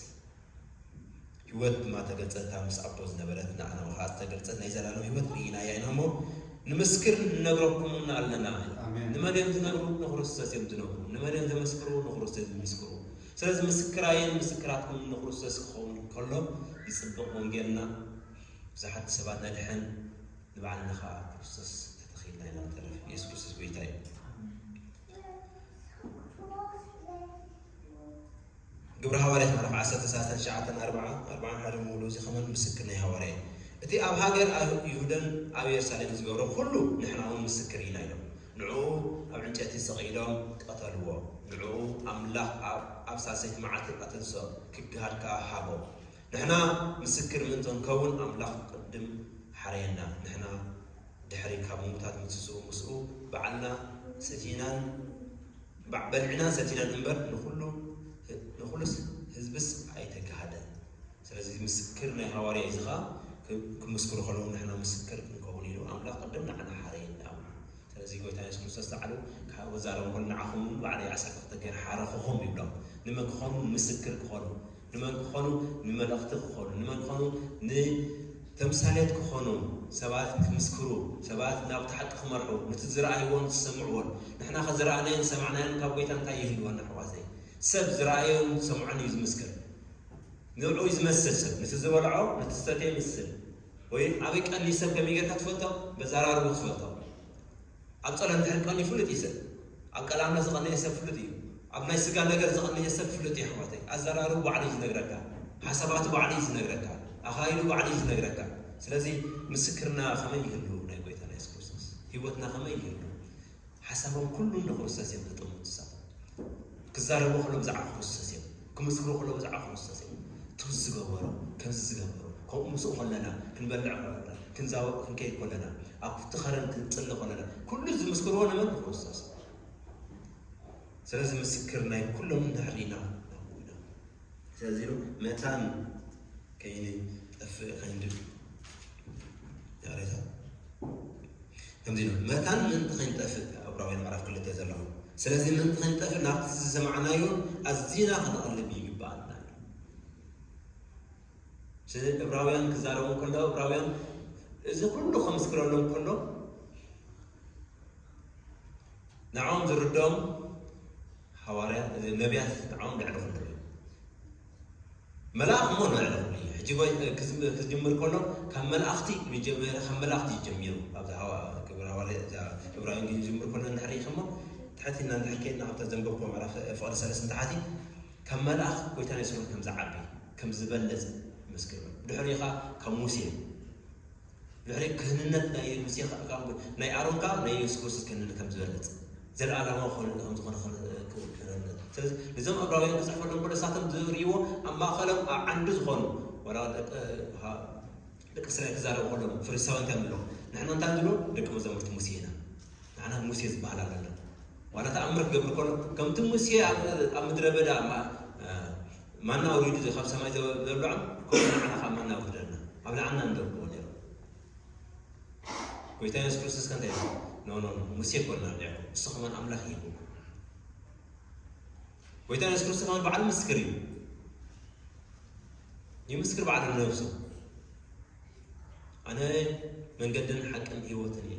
ህይወት ድማ ተገልጸት፣ እታ ምስ ኣቦ ዝነበረት፣ ንኣና ኸኣ ዝተገልጸት ናይ ዘላለም ህይወት ርኢናያ ኢና እሞ፣ ንምስክር ንነግረኩምን ኣለና። ኣሜን። ንመን እዮም ዝነግሩ? ንክርስቶስ እዮም ዝነግሩ። ንመን እዮም ዘመስክሩ? ንክርስቶስ እዮም ዝምስክሩ። ስለዚ ምስክራይን ምስክራትኩምን ንክርስቶስ ክኸውን ከሎ ይጽብቕ ወንጌልና። ብዙሓት ሰባት ነድሕን፣ ንባዕልና ኸኣ ኣብ ክርስቶስ ተተኺልና ኢና ንተርፍ። የሱስ ክርስቶስ ጎይታ እዩ። ግብሪ ሃዋርያት ምዕራፍ ዓሰርተ ሰላሳን ትሽዓተን ኣርብዓ ኣርብዓን ሓደ ሙሉ እዚ ከማን ምስክር ናይ ሃዋርያ እዩ። እቲ ኣብ ሃገር ኣብ ይሁዳን ኣብ የሩሳሌም ዝገብሮ ኩሉ ንሕና እውን ምስክር ኢና ኢሎም። ንዕኡ ኣብ ዕንጨይቲ ሰቒሎም ቀተልዎ። ንዕኡ ኣምላኽ ኣብ ኣብ ሳልሰይቲ መዓልቲ ኣተንስኦ፣ ክገሃድ ከኣ ሃቦ። ንሕና ምስክር ምእንቲ ክንከውን ኣምላኽ ቅድም ሓረየና። ንሕና ድሕሪ ካብ ምዉታት ምትስኡ ምስኡ ባዕልና ሰቲናን በልዕናን ሰቲናን እምበር ንኹሉ ንኹሉስ ህዝብስ ኣይተጋሃደን። ስለዚ ምስክር ናይ ሃዋርያ እዩ። እዚ ኸኣ ክምስክሩ ከለዉ ንሕና ምስክር ክንከውን ኢሉ ኣምላኽ ቅድም ንዓና ሓረየና። ስለዚ ጎይታ የሱስ ክርስቶስ ንባዕሉ ካብ ዛረቡ ከሎ ንዓኹም እውን ባዕለይ ዓሰርተ ክልተ ገይረ ሓረኹኹም ይብሎም። ንመን ክኾኑ? ምስክር ክኾኑ። ንመን ክኾኑ? ንመልእኽቲ ክኾኑ። ንመን ክኾኑ? ንተምሳሌት ክኾኑ። ሰባት ክምስክሩ፣ ሰባት ናብቲ ሓቂ ክመርሑ፣ ነቲ ዝረኣይዎን ዝሰምዕዎን። ንሕና ከ ዝረኣናዮን ዝሰማዕናዮን ካብ ጎይታ እንታይ ይህልወና ኣሕዋተይ? ሰብ ዝረኣዮን ዝሰምዖን እዩ ዝምስክር። ንዕኡ ዝመስል ሰብ፣ ነቲ ዝበልዖ፣ ነቲ ዝሰትዮ ይምስል። ወይ ኣበይ ቀንዩ ሰብ ከመይ ጌርካ ትፈልጦ? በዘራርቡ ትፈልጦ። ኣብ ጸሎት እንድሕር ቀንዩ ፍሉጥ እዩ ሰብ። ኣብ ቃል ኣምላኽ ዝቐነየ ሰብ ፍሉጥ እዩ። ኣብ ናይ ስጋ ነገር ዝቐነየ ሰብ ፍሉጥ እዩ ኣሕዋተይ። ኣዘራርቡ ባዕሉ እዩ ዝነግረካ። ሓሳባቱ ባዕሉ እዩ ዝነግረካ። ኣኻይዱ ባዕሉ እዩ ዝነግረካ። ስለዚ ምስክርና ከመይ ይህሉ ናይ ጎይታና የሱስ ክርስቶስ? ህይወትና ከመይ ይህሉ? ሓሳቦም ኩሉ ንክርስቶስ እዮም ዘጠምቱ ንሳቶም። ክዛረቡ ከሎ ብዛዕባ ክርስቶስ እዮም። ክምስክሩ ከሎ ብዛዕባ ክርስቶስ እዮም። እቲ ዝገበሮ፣ ከምዚ ዝገበሮ፣ ከምኡ ምስኡ ከለና፣ ክንበልዕ ከለና፣ ክንዛወቕ ክንከይድ ከለና፣ ኣብቲ ኸረን ክንጽሊ ከለና፣ ኩሉ ዝምስክርዎ ንመን? ንክርስቶስ። ስለዚ ምስክር ናይ ኩሎም እንድሕር ኢና ኢና። ስለዚ ኢሉ መታን ከይንጠፍእ ከይንድል። ይቕሬታ። ከምዚ ኢሉ መታን ምእንቲ ከይንጠፍእ፣ ዕብራውያን ምዕራፍ ክልተ ዘለኹ። ስለዚ ምእንቲ ከይንጠፍእ ናብቲ ዝሰማዕናዮ ኣዚና ክንቕልብ ይግብኣና። ስለዚ ዕብራውያን ክዛረቡ ከለዉ፣ ዕብራውያን እዚ ኩሉ ከምስክረሎም ከሎ፣ ንዕኦም ዝርድኦም ሃዋርያት፣ ነቢያት ንዕኦም ልዕሊ ኩሉ እዩ። መልኣኽ እሞ ልዕሊ ኩሉ እዩ። ሕጂ ጎይ-፣ ክዝም-፣ ክጅምር ከሎ ካብ መላእኽቲ መጀመርያ ካብ መላእኽቲ እዩ ጀሚሩ። ኣብዛ ሃዋ-፣ ግብረ ሃዋርያ፣ እዛ ዕብራውያን ግን ዝጅምር ከሎ እንድሕር ርኢኽሞ፣ ትሕት ኢልና እንድሕር ከይድና ካብታ ዘንበብኩ ምዕራፍ ፍቕሪ ሰለስተ ንታሕቲ፣ ካብ መልኣኽ ጎይታና የሱስ ከም ዝዓቢ፣ ከም ዝበልጽ ይምስክር። ድሕሪኡ ኸኣ ካብ ሙሴ፣ ድሕሪ ክህንነት ናይ ሙሴ ኸ-፣ ካብ ናይ ኣሮን ከኣ ናይ የሱስ ክርስቶስ ክህንነት ከም ዝበልጽ፣ ዘለኣለማዊ ክህን-፣ ከም ዝኾነ ክህን-፣ ክህንነት። ስለዚ ነዞም ዕብራውያን ክጽሕፈሎም ከሎ ንሳቶም ዝርእይዎ ኣብ ማእከሎም ኣብ ዓንዲ ዝኾኑ፣ ዋላ ደቂ፣ ሃ-፣ ደቂ እስራኤል ክዛረቡ ከለዉ ፈሪሳውያን እንታይ ይብሉ? ንሕና እንታይ ንብሎ? ደቂ መዛሙርቲ ሙሴ ኢና። ንሕና ሙሴ ዝበሃል ኣለና። ዋላ ተኣምር ክገብር ከሎ፣ ከምቲ ሙሴ ኣብ፣ ኣብ ምድረ በዳ ማ-፣ እ፣ ማና ኣውሪዱ ካብ ሰማይ ዘ-፣ ዘብልዖም፣ ከምኡ ንዓና ካብ ማና ኣውርደልና። ኣብ ላዕልና እንደብልዎ ነይሮም። ጎይታ የሱስ ክርስቶስ ከ እንታይ ኢሉ? ኖ፣ ኖ፣ ኖ፣ ሙሴ እኮ ኢና ኣብሊዕኩም፣ ንስኹም ኣምላኽ ኢኹም። ጎይታ የሱስ ክርስቶስ ከማን ባዕሉ ምስክር እዩ። ይምስክር ባዕሉ ንነብሱ። ኣነ መንገድን ሓቅን ህይወትን እየ።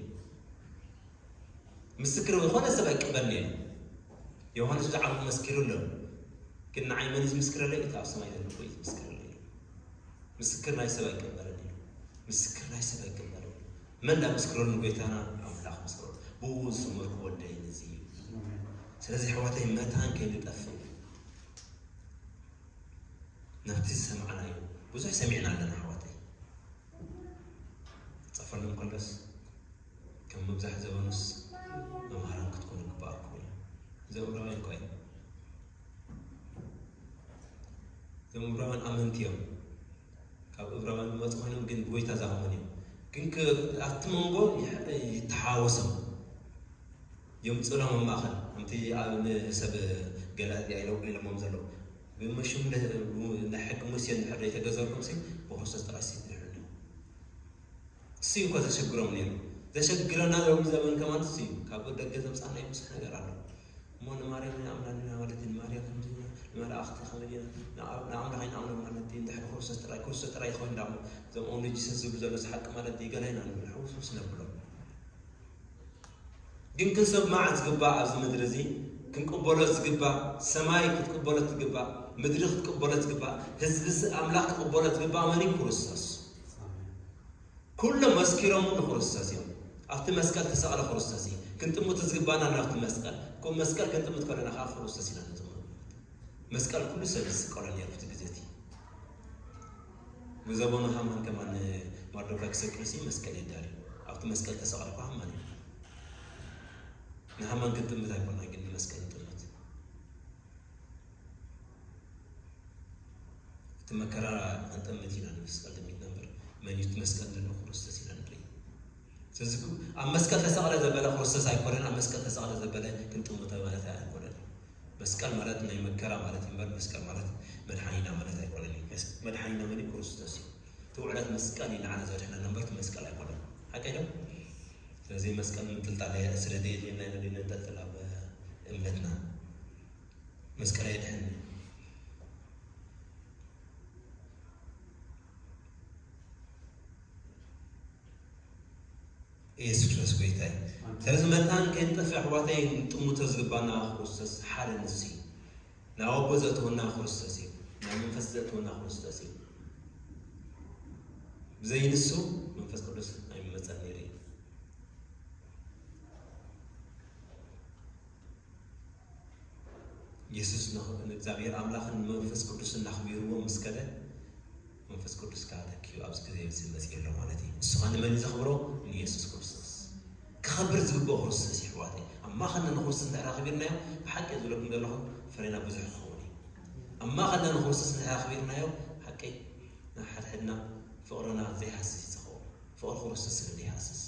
ምስክር ዝኾነ ሰብ ኣይቅበልን እየ። ዮሃንስ ብዛዕባኹም መስኪሩ ኣሎ። ግን ንዓይ መን እዩ ዝምስክረለይ? እቲ ኣብ ሰማይ ዘሎ ኣቦ እዩ ዝምስክረለይ። ምስክር ናይ ሰብ ኣይቅበልን እዩ። ምስክር ናይ ሰብ ኣይቅበልን እዩ። መን ዳ ምስክረሉ? ጎይታና ኣምላኽ ምስክረሉ። ብኡ ዝሰመርኩ ወደይ ነዚ እዩ። ስለዚ ኣሕዋተይ መታን ከይንጠፍእ ናብቲ ዝሰማዕናዮ ብዙሕ ሰሚዕና ኣለና ኣሕዋተይ። ጸፈሎም ከሎስ ከም ምብዛሕ ዘበኑስ መምሃራን ክትኮኑ ይግባኣኩም እዩ። እዞም ዕብራውያን እኮ እዮም። እዞም ዕብራውያን ኣመንቲ እዮም። ካብ ዕብራውያን ዝመጹ ኮይኖም ግን ብጎይታ ዝኣመኑ እዮም። ግን ከ-፣ ኣብቲ መንጎ ይሕ-፣ ይተሓዋወሶም። የምጽእሎም ኣብ ማእከል። ከምቲ ኣብ ንሰብ ገላትያ ኢሎም ኢሎሞም ዘለዉ። ብመሽሙ ነ-፣ ናይ ሕጊ ሙሴ እንድሕር ዘይተገዘርኩም ሲ ብክርስቶስ ጥራይ ሲ ትድሕኑ። እሱ እዩ እኮ ዘሸግሮም ነይሩ። ዘሸግረና ሎሚ ዘመን ከማን እሱ እዩ። ካብ ደገ ዘምጻና እዩ ብዙሕ ነገር ኣሎ። እሞ ንማርያም ኣይንኣምናን ኢና ማለት እዩ። ንማርያም ከምዚ ኢና፣ ንመላእኽቲ ከምዚ ኢና፣ ንኣ-፣ ንኣምላኽ ኣይንኣምኖም ማለት እዩ። እንድሕር ክርስቶስ ጥራይ፣ ክርስቶስ ጥራይ ይኸውን ዳሞ። እዞም ኦንሊ ጂሰስ ዝብሉ ዘለዉ ሓቂ ማለት እዩ። ገለ ኢና ንብል፣ ሕውስውስ ነብሎም። ግን ክንሰማዕ ዝግባእ ኣብዚ ምድሪ እዚ ክንቅበሎ ዝግባእ፣ ሰማይ ክትቅበሎ ትግባእ፣ ምድሪ ክትቅበሎ ትግባእ፣ ህዝቢ ስ-፣ ኣምላኽ ክቅበሎ ዝግባእ መን እዩ? ክርስቶስ። ኩሎም መስኪሮም ንክርስቶስ እዮም። ኣብቲ መስቀል ተሰቕለ ክርስቶስ እዩ። ክንጥምት ዝግባና ናብቲ መስቀል። ከምኡ መስቀል ክንጥምት ከለና ከዓ ክርስቶስ ኢና ንጥምት። መስቀል ኩሉ ሰብ ዝስቀሎ ነይሩ ኣብቲ ግዜ እቲ። ብዘበኑ ሃማን ከማን ማርዶካይ ክሰቅል ሲ መስቀል የዳልዩ። ኣብቲ መስቀል ተሰቒሉ እኮ ሃማን እዩ። ንሃማን ክንጥምት ኣይኮና ግን ንመስቀል ንጥምት። እቲ መከራ ክንጥምት ኢና ንመስቀል ጥሚትና እምበር መን እዩ እቲ መስቀል ዘሎ ክርስቶስ ኢና ንርኢ። ስለዚ እኮ ኣብ መስቀል ተሰቕለ ዘበለ ክርስቶስ ኣይኮነን፣ ኣብ መስቀል ተሰቕለ ዘበለ ክንጥምቶ ማለት ኣይኮነን። መስቀል ማለት ናይ መከራ ማለት እዩ እምበር መስቀል ማለት መድሓኒና ማለት ኣይኮነን እዩ። መስ-፣ መድሓኒና መን እዩ? ክርስቶስ እዩ። እቲ ውዕለት መስቀል እዩ ንዓና ዘድሕነና እምበር እቲ መስቀል ኣይኮነን። ሓቀይ ዶ? ስለዚ መስቀል ምንጥልጣል ስለ ዘየድልየና ኢና ነንጠልጥል ኣብ እምነትና። መስቀል ኣየድሕንን። ኢየሱስ ክርስቶስ ጎይታ እዩ። ስለዚ መታን ከይንጠፍእ ኣሕዋተይ፣ ንጥምቶ ዝግባና ክርስቶስ ሓደ ንሱ እዩ። ናብ ኣቦ ዘእትወና ክርስቶስ እዩ። ናብ መንፈስ ዘእትወና ክርስቶስ እዩ። ብዘይ ንሱ መንፈስ ቅዱስ ኣይመጸን ነይሩ እዩ። የሱስ ንእግዚኣብሔር ኣምላኽን መንፈስ ቅዱስን እናኽቢርዎ ምስ ከደ፣ መንፈስ ቅዱስ ከዓ ተኪኡ ኣብዚ ግዜ እዚ መጺኡ ኣሎ ማለት እዩ። ንሱ ኸዓ ንመን እዩ ዘኽብሮ? ንየሱስ ክርስቶስ። ክኸብር ዝግብኦ ክርስቶስ እዩ፣ ኣሕዋተይ። ኣብ ማእኸልና ንክርስቶስ እንድሕር ኣኽቢርናዮ፣ ብሓቂ ዝብለኩም ዘለኹ፣ ፍሬና ብዙሕ ክኸውን እዩ። ኣብ ማእኸልና ንክርስቶስ እንድሕር ኣኽቢርናዮ፣ ብሓቂ ንሓድሕድና ፍቕርና ዘይሃስስ እዩ ዝኸውን። ፍቕሪ ክርስቶስ ስለ ዘይሃስስ።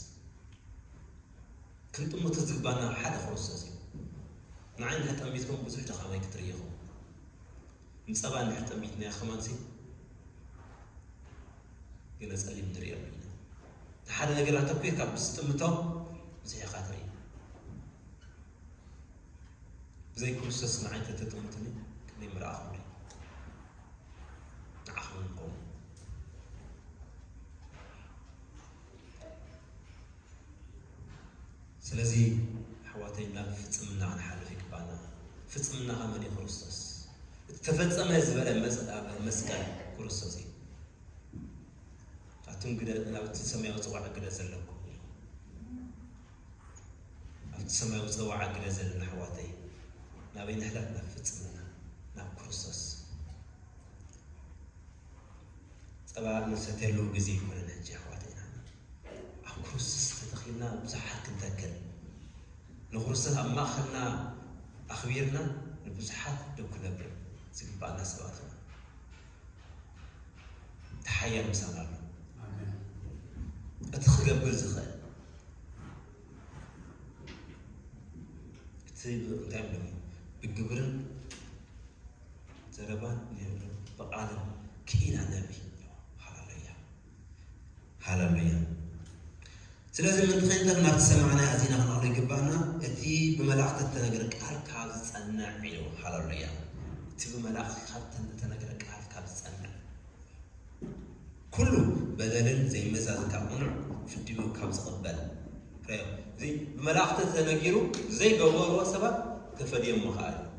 ክንጥምቶ ዝግባና ሓደ ክርስቶስ እዩ። ንዓይ እንድሕር ጠሚትኩም ብዙሕ ድኻመይ ክትርኢ ኢኹም። ንጸባ እንድሕር ጠሚትናዮ ከማንሲ ገለ ጸሊም ንርእየሉ ኢና። ንሓደ ነገር ኣተኲርካ ምስ ትጥምቶ ብዙሕ ኢኻ ትርኢ። ብዘይ ክርስቶስ ንዓይ እንተተጠምቱኒ ከመይ ምረኣኹምኒ? ንዓኹም እውን ከምኡ። ስለዚ ኣሕዋተይ ናብ ፍጽምና ክንሓልፍ ይግባና። ፍጽምና ከመን እዩ? ክርስቶስ። እቲ ተፈጸመ ዝበለ መጽ-፣ ኣብ መስቀል ክርስቶስ እዩ። ኣቱም ግደ-፣ ናብቲ ሰማያዊ ጽዋዕ ግደ ዘለኩም እዩ። ኣብቲ ሰማያዊ ጽዋዕ ግደ ዘለና ኣሕዋተይ፣ ናበይ ንሕለፍ? ናብ ፍጽምና፣ ናብ ክርስቶስ። ጸባ ንሰትየሉ ግዜ ኣይኮነን ሕጂ ኣሕዋተይና። ኣብ ክርስቶስ ተተኺልና ብዙሓት ክንተክል፣ ንክርስቶስ ኣብ ማእኸልና ኣኽቢርና ንብዙሓት ደው ክነብል ዝግባኣና ሰባት ኢና። እቲ ሓያል ምሳና ኣሎ። ኣሜን። እቲ ክገብር ዝኽእል፣ እቲ ብ-፣ እንታይ እዮም ብግብርን ዘረባን ብቓልን ክኢላ ነቢ። ሃሌሉያ። ሃሌሉያ። ስለዚ ምእንቲ ከይንጠፍ ናብቲ ሰማዕናዮ ኣዚና ክንኣኽሎ ይግባእና። እቲ ብመላእኽቲ እተነገረ ቃል ካብ ዝጸንዕ ኢሉ። ሃሌሉያ። እቲ ብመላእኽቲ ካብ እተነገረ ቃል ካብ ዝጸንዕ፣ ኩሉ በደልን ዘይመዛዘን ካብ ቅኑዕ ፍርዲ ካብ ዝቕበል። ርእዮ፣ እዚ ብመላእኽቲ ተነጊሩ ዘይገበርዎ ሰባት ተፈድዮም ምኽኣል እዩ።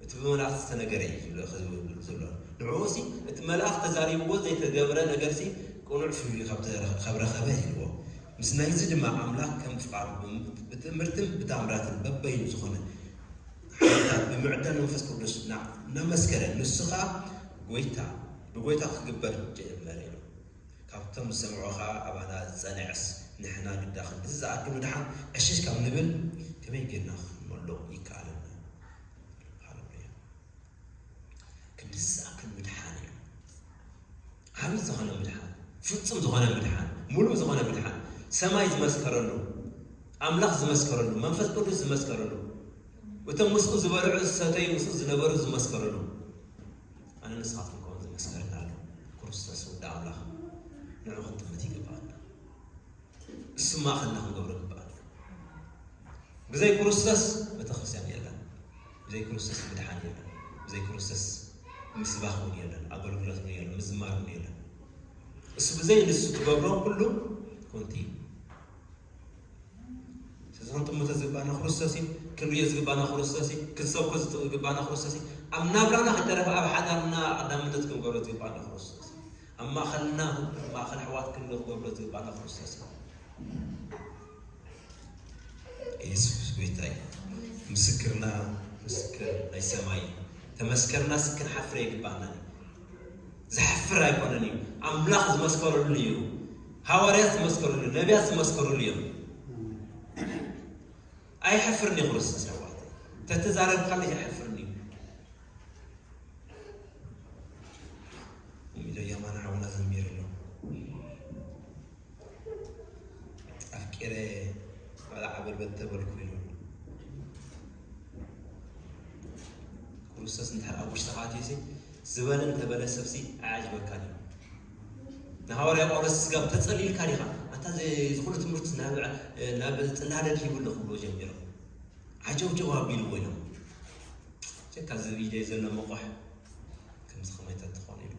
እቲ ብመላእኽቲ ዝተነገረ እዩ ዝብሎ፣ ዝብሎ ዘሎ። ንዕኡ ሲ እቲ መልኣኽ ተዛሪብዎ ዘይተገብረ ነገር ሲ ቅኑዕ ፍርዲ ካብ ተረ-፣ ካብ ረኸበ ይህልዎ። ምስ ናይዚ ድማ ኣምላኽ ከም ፍቓዱ ብም-፣ ብትእምርትን ብታምራትን በበይኑ ዝኾነ ሓይልታት ብምዕዳል መንፈስ ቅዱስ እና-፣ እናመስከረ፣ ንሱ ኸኣ ጎይታ፣ ብጎይታ ክግበር ጀመረ ኢሉ። ካብቶም ዝሰምዑኻ ኣባና ዝጸንዐስ፣ ንሕና ግዳ ክንድዚ ዝኣክል ምድሓን ዕሽሽ ካብ ንብል፣ ከመይ ጌርና ክንመልኦ ይከኣለና? ሃሌሉያ። ክንድዚ ዝኣክል ምድሓን እዩ። ዓብዪ ዝኾነ ምድሓን፣ ፍጹም ዝኾነ ምድሓን፣ ሙሉእ ዝኾነ ምድሓን፣ ሰማይ ዝመስከረሉ፣ ኣምላኽ ዝመስከረሉ፣ መንፈስ ቅዱስ ዝመስከረሉ፣ እቶም ምስኡ ዝበልዑ ዝሰተዩ ምስኡ ዝነበሩ ዝመስከረሉ፣ ኣነ ንስኻትኩም ከምኡ ዝመስከረና ኣሎ። ክርስቶስ ወዲ ኣምላኽ፣ ንዑ ክንጥምት ይግብኣና። እሱ ማእኸልና ክንገብሮ ይግብኣና። ብዘይ ክርስቶስ ቤተክርስትያን የለን። ብዘይ ክርስቶስ ምድሓን የለን። ብዘይ ክርስቶስ ምስባኽ እውን የለን። ኣገልግሎት እውን የለን። ምዝማር እውን የለን። እሱ ብዘይ ንሱ ትገብሮ ኩሉ ኮንቲ እዩ። ስለዚ ክንጥምቶ ዝግባና ክርስቶስ እዩ። ክንርእዮ ዝግባና ክርስቶስ እዩ። ክንሰብኮ ዝግባና ክርስቶስ እዩ። ኣብ ናብራና ክደረፍ ኣብ ሓዳርና ቀዳምነት ክንገብሮ ዝግባና ክርስቶስ እዩ። ኣብ ማእኸልና፣ ኣብ ማእኸል ኣሕዋት ክንገብሮ ዝግባና ክርስቶስ እዩ። ኢየሱስ ጎይታ እዩ። ምስክርና ምስክር ናይ ሰማይ እዩ። ተመስከርና ሲ ክንሓፍር ኣይግባእናን እዩ። ዘሕፍር ኣይኮነን እዩ። ኣምላኽ ዝመስከረሉ እዩ። ሃዋርያት ዝመስከረሉ፣ ነቢያት ዝመስከረሉ እዮም። ኣይሕፍርን እዩ ክርስቶስ ኣሕዋት። ተተዛረብካለይ ኣይሕፍርን እዩ። ኢለ የማነ ሓውና ዘሚሩ ኣሎ። ኣፍቂረ ባልዓ በልበል ተበልኩ ኢሉ ኣሎ። ክርስቶስ እንድሕር ኣብ ውሽጥኻ ኣትዩሲ ዝበለ እንተበለ ሰብሲ ኣያጅበካን እዩ። ንሃዋርያ ጳውሎስ ስጋብ ተጸሊልካ ዲኻ ኣንታ እዚ ኩሉ ትምህርቲ ናብ ጽላለ ድሂቡ ኣሎ ክብሎ ጀሚሮም። ዓጀውጀው ኣቢልዎ ኢሎም። ቸካ እዚ ኢደይ ዘሎ መቑሕ ከምዚ ከመይ ተትኾን ኢሉ።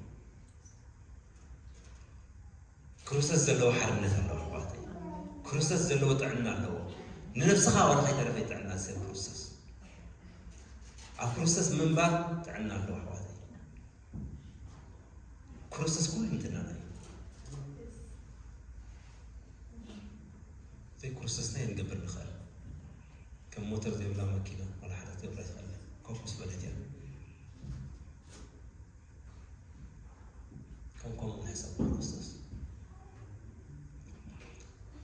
ክርስቶስ ዘለዎ ሓርነት ኣለዎ ኣሕዋተይ። ክርስቶስ ዘለዎ ጥዕና ኣለዎ። ንነብስኻ ዋላ ከይተረፈ ጥዕና ሰብ ክርስቶስ። ኣብ ክርስቶስ ምንባር ጥዕና ኣለዎ ኣሕዋተይ። ክርስቶስ ኩሉ እንትናና እዩ። ዘይ ክርስቶስና የንገብር ንኽእል። ከም ሞተር ዘይብላ መኪና ዋላ ሓደ ትገብራ ይኽእል። ኮፍ ምስ በለት እያ። ከም ከምኡ ንሕሰብ ክርስቶስ።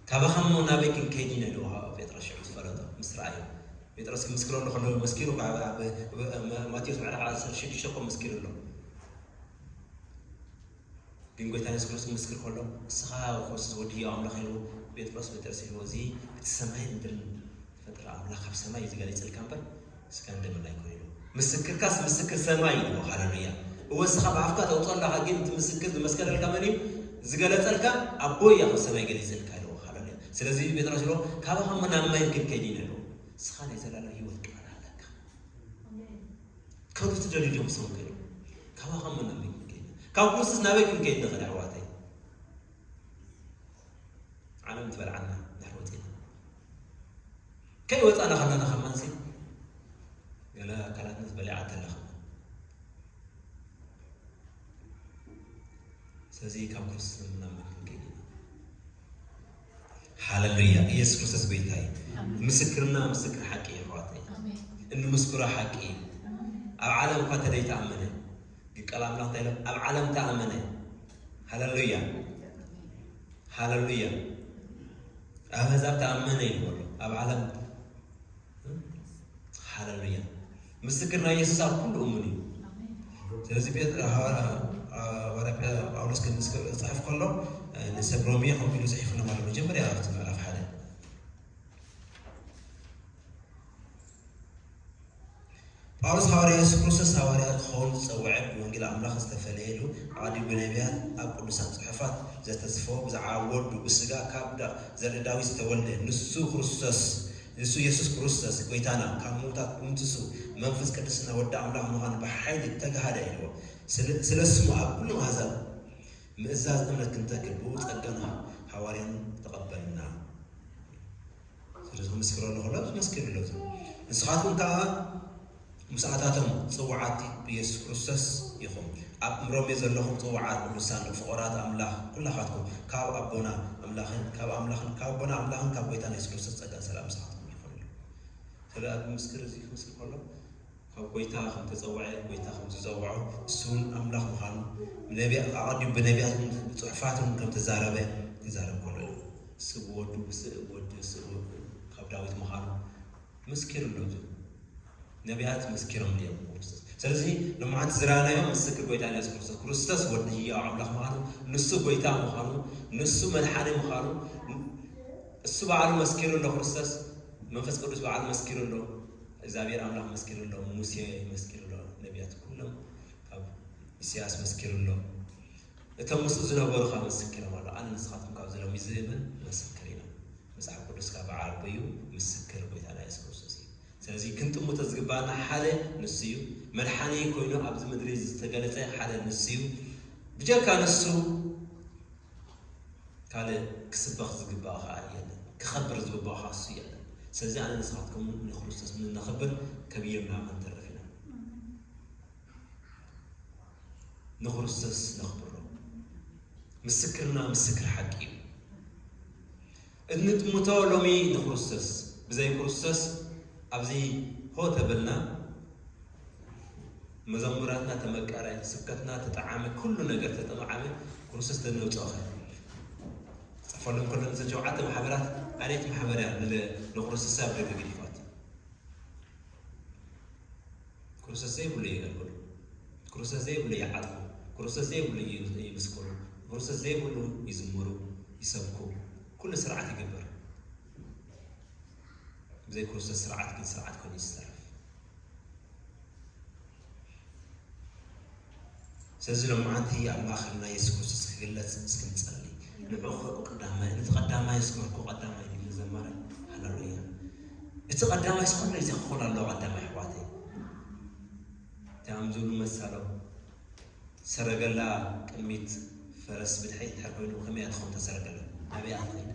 ካባኻ እሞ ናበይ ክንከይድ ኢና ኢልዎ ጴጥሮስ ሽዑ ዝፈለጦ ምስ ረኣዮ። ጴጥሮስ ክምስክረሉ ከሎ መስኪሩ ኣብ ማቴዎስ ምዕራፍ ዓሰርተ ሽዱሽተ እኮ መስኪሩ ኣሎ። ግን ጎይታ የሱስ ክርስቶስ ክምስክር ከሎ ንስኻ ክርስቶስ ወዲ ህያው ኣምላኽ ኢሉ ጴጥሮስ ጴጥሮስ ኢልዎ እዚ እቲ ሰማይን ምድርን ዝፈጠረ ኣምላኽ ካብ ሰማይ እዩ ዝገሊጽልካ እምበር ስጋን ደምን ኣይኮነ ኢሉ። ምስክርካስ ምስክር ሰማይ እዩ። ሃለሉያ። እወ ንስኻ ብኣፍካ ተውፅኦ ኣለኻ ግን እቲ ምስክር ዝመስከረልካ መን እዩ? ዝገለጸልካ ኣቦ እያ ካብ ሰማይ ገሊጽልካ ኢልዎ። ሃለሉያ። ስለዚ ጴጥሮስ ኢልዎ ካባኻ እሞ ናብ መን ክንከይድ ኢና ኢልዎ። ንስኻ ናይ ዘላለም ህይወት ቃል ኣለካ። ከዱ ትደልዩ ዲኹም ሰው ከዱ ካባኻ እሞ ናብ መን ክንከይድ ኢና? ካብ ክርስቶስ ናበይ ክንከይድ ንኽእል ኣሕዋተይ? ዓለም ትበልዓና ንሕር ወፂና ከይወፃና ከለና ከማንሲ ገለ ኣካላትና ዝበሊዓ ተለኻ ስለዚ ካብ ክርስቶስ ናብ መን ክንከይድ ኢና? ሃለሉያ። ኢየሱስ ክርስቶስ ጎይታ እዩ። ምስክርና ምስክር ሓቂ እዩ ኣሕዋተይ። እንምስክሮ ሓቂ እዩ። ኣብ ዓለም እኳ ተደይተኣመነ ግን ቃል ኣምላኽ እንታይ ኢሎም? ኣብ ዓለም ተኣመነ። ሃለሉያ። ሃለሉያ። ኣብ ኣህዛብ ተኣመነ ይበሎ ኣብ ዓለም። ሃለሉያ። ምስክር ናይ የሱስ ኣብ ኩሉ እሙን እዩ። ስለዚ ጴጥሮ ሃዋርያ ጳውሎስ ክምስክር ክፅሕፍ ከሎ ንሰብ ሮሜ ከምኡ ኢሉ ፅሒፍሎም ኣሎ። መጀመርያ ኣብቲ ምዕራፍ ሓደ ጳውሎስ ሃዋርያ የሱስ ክርስቶስ ሃዋርያ ክኸውን ዝጸውዐ ብወንጌል ኣምላኽ ዝተፈለየሉ ዓዲ ብነቢያት ኣብ ቅዱሳን ጽሑፋት ዘተስፈዎ ብዛዕባ ወዱ ብስጋ ካብ ዘርኢ ዳዊት ዝተወልደ ንሱ ክርስቶስ ንሱ የሱስ ክርስቶስ ጎይታና ካብ ምውታት ብምትሱ መንፈስ ቅዱስና ወዲ ኣምላኽ ምዃኑ ብሓይሊ ተጋሃደ ኢልዎ። ስለ ስሙ ኣብ ኩሎም ኣህዛብ ምእዛዝ እምነት ክንተክል ብኡ ጸጋን ሃዋርያን ተቐበልና። ስለዚ ክምስክሮ ኣለኹ ኣሎ ዝመስክር ኣሎ። ንስኻትኩም ከኣ ምስኣታቶም ጽውዓት ብየሱስ ክርስቶስ ኢኹም። ኣብ ሮሜ ዘለኹም ጽውዓት ቅዱሳን ፍቑራት ኣምላኽ ኩላኻትኩም ካብ ኣቦና ኣምላኽን ካብ ኣምላኽን ካብ ኣቦና ኣምላኽን ካብ ጎይታና የሱስ ክርስቶስ ጸጋን ሰላም ምሳኻትኩም ይኹን። ስለ ኣብ ምስክር እዚ ክምስክር ከሎ ካብ ጎይታ ከም ተጸውዐ ጎይታ ከም ዝጸውዖ እሱ እውን ኣምላኽ ምዃኑ ኣቐዲሙ ብነቢያት ብጽሑፋት እውን ከም ተዛረበ ይዛረብ ከሎ እዩ። ስብ ወዱ ብስእ ወዲ ስእ ካብ ዳዊት ምዃኑ መስኪሩ ኣሎ። ነቢያት መስኪሮም እዮም ክርስቶስ። ስለዚ ልምዓንቲ ዝረኣናዮም ምስክር ጎይታ ኢየሱስ ክርስቶስ ክርስቶስ ወዲ ህያው ኣምላኽ ምዃኑ ንሱ ጎይታ ምዃኑ ንሱ መድሓኒ ምዃኑ እሱ በዓሉ መስኪሩ ኣሎ። ክርስቶስ መንፈስ ቅዱስ በዓሉ መስኪሩ ኣሎ። እግዚኣብሔር ኣምላኽ መስኪሩ ኣሎ። ሙሴ መስኪሩ ኣሎ። ነቢያት ኩሎም ካብ ኢሳያስ መስኪሩ ኣሎ። እቶም ምስኡ ዝነበሩ ከዓ ምስክሮም ኣሎ። ኣነ ንስኻትኩም ካብዚ ሎሚ ዝእመን መሰክር ኢና። መጽሓፍ ቅዱስ ከዓ በዓል ኣቦዩ ምስክር ጎይታና የሱስ ክርስቶስ እዩ። ስለዚ ክንጥምቶ ዝግባና ሓደ ንሱ እዩ። መድሓኒ ኮይኑ ኣብዚ ምድሪ ዝተገለጸ ሓደ ንሱ እዩ። ብጀካ ንሱ ካልእ ክስበኽ ዝግባእ ከዓ የለን። ክኸብር ዝግባእ ከዓ እሱ የለን። ስለዚ ኣነ ንስኻትኩም ንክርስቶስ ንነኽብር ከቢርና ክንተርፍ ኢና። ንክርስቶስ ነኽብሮ። ምስክርና ምስክር ሓቂ እዩ። እንጥምቶ ሎሚ ንክርስቶስ። ብዘይ ክርስቶስ ኣብዚ ሆ ተበልና መዘሙራትና ተመቀረ፣ ስብከትና ተጠዓመ፣ ኩሉ ነገር ተጠመዓመ፣ ክርስቶስ ተነውፀኸ። ፅፈሎም ከሎ ንዘን ሸውዓተ ማሕበራት ኣነይቲ ማሕበር እያ ንክርስቶስ ኣብ ደገ ገዲፋት። ክርስቶስ ዘይብሉ የገልግሉ፣ ክርስቶስ ዘይብሉ ይዓጥቁ፣ ክርስቶስ ዘይብሉ ይምስክሩ፣ ክርስቶስ ዘይብሉ ይዝምሩ፣ ይሰብኩ፣ ኩሉ ስርዓት ይግበር። ብዘይ ክርስቶስ ስርዓት ግን ስርዓት ኮይኑ ይስተርፍ። ስለዚ ሎማዓንቲ ኣብ ማእኸልና የሱስ ክርስቶስ ክግለጽ እስኪ ንጸሊ። ንዑ ክብኡ ቀዳማይ፣ ነቲ ቀዳማይ እስኪ መርኩ ቀዳማይ ንብል ዘማሪ። ሃሌሉያ። እቲ ቀዳማይ ዝኾነ ግዜ ክኾን ኣለዎ ቀዳማይ ኣሕዋተይ። እቲ ኣም ዝብሉ መሳሎም ሰረገላ ቅድሚት ፈረስ ብድሕሪት እንድሕር ኮይኑ ከመይ እያ ትኸውን እታ ሰረገላ? ናበይ እያ ትኸይድ?